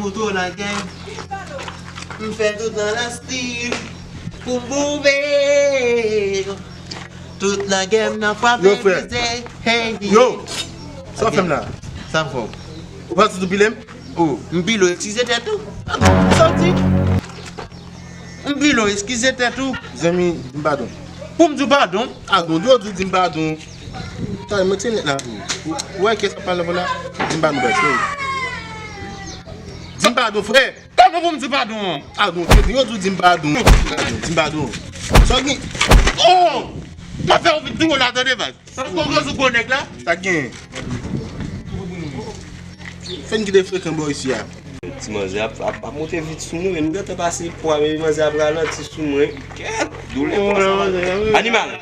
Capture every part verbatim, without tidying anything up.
Kouto lagè. M fè tout nan la stil. Pou m boube. Tout lagè m nan frape. Yo, frè. Vize. Hey. Yo. Sa w fè m la? Sa m fè w? Ou pa sou pile m? Oh, m pile w, eskize tèt ou. Sa w di? M pile w, eskize tèt ou. Zanmi, di m padon. Pou m di w padon? Padon, di w di m padon. Talè, mwen te nèt la. Ou wè kè sa pale la? Di m padon, baz. Di m padon, frè. Kòman pou m di padon? Padon, frè, yo di w di m padon. Padon, di m padon. Sa w gen? Oh! M ap fè w vin tou la, tande, baz. Sa w konn sou gwo nèg la? Sa gen. Fè n kite frekan bò isi a. Ti manzè ap, ap, ap monte vit sou mwen, men m gentan pase pwa, men manzè ap ralanti sou mwen. Kèt! Doulè konsa. Animal!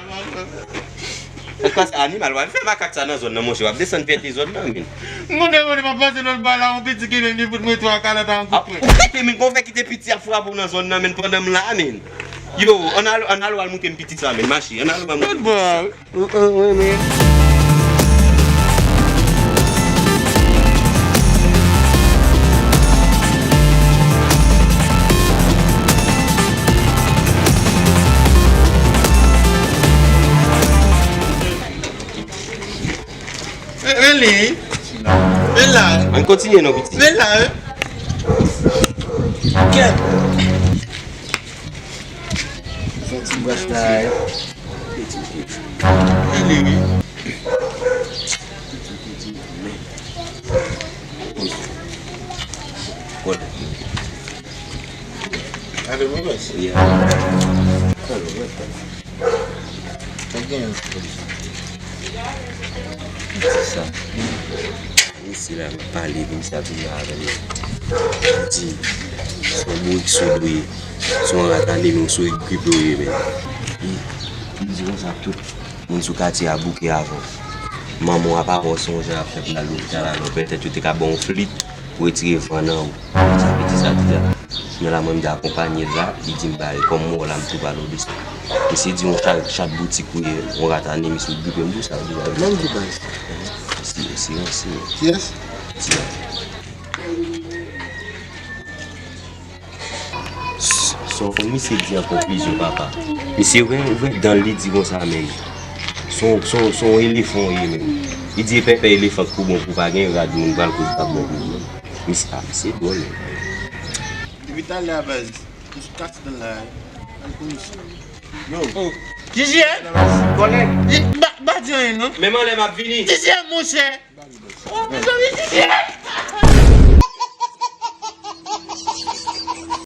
Sa k pase animal, w al fè makak sa nan zòn nan, monchè, w ap desann fète zòn nan, men. Mwen, mwen, m ap pase lòt bò la, yon piti ki vin, li fout mwen twa kalòt an kout pwen. Ou kite, men, kon fè kite piti ap frape w nan zòn nan, men, pandan m la, men. Yo, ann al, ann al, w al montre m piti sa, men, mache, ann al, w al montre m piti sa. Wi, wi, wi, wi. Men, men li. Men la. Ann kontinye non, piti. Men la, wi. Kèt. Fè ti bwès la, wi. Piti, piti. Men li, wi. Piti, piti, men. Kòl. Alo, mwen baz. Yeah. Alo, mwen baz. Sa gen yon polis. Di sa. Misye la, m ap pale, misye ap vini avè m. Di, se yon bourik sou dwe, se yon rat aneme, yon sourit gripe w ye, men. E, m di konsa, tout moun sou katye a bouke avè w. Manman w ap avè w, se yon jan y ap fè pou l al lopital avè w. Petèt yo te ka ba w yon flit pou retire van nan ou. Sa piti sa di la. Kounye a la, mwen, m te akonpanye l la, li di m ba l. Kòm m wè w la, m tou pale w de sa. Misye di yon chat, chat boutik ou ye, yon rat anemi sou gripe, m di w sa, m di w sa. Menm di baz. Mèsi, mèsi, mèsi. Kiyès? Ti la. Sa w konn misye di an konklizyon, papa? Misye ouvè, ouvè dan l, li di konsa menm. Se yon, se yon, se yon elefan w ye menm. Li di e pèpè elefan k pou bon pou pa gen rad, moun pral koz pa bon pou ou menm. Misye, a, misye dwòl menm. Depi talè a, baz, m sou kase dan la, al pou misye. Yo. Oh. Jijiyè? Kòlèg. Ba, ba di anyen non. Menm anlè m ap vini. Jijiyè, monchè. Oh, mezanmi, Jijiyè.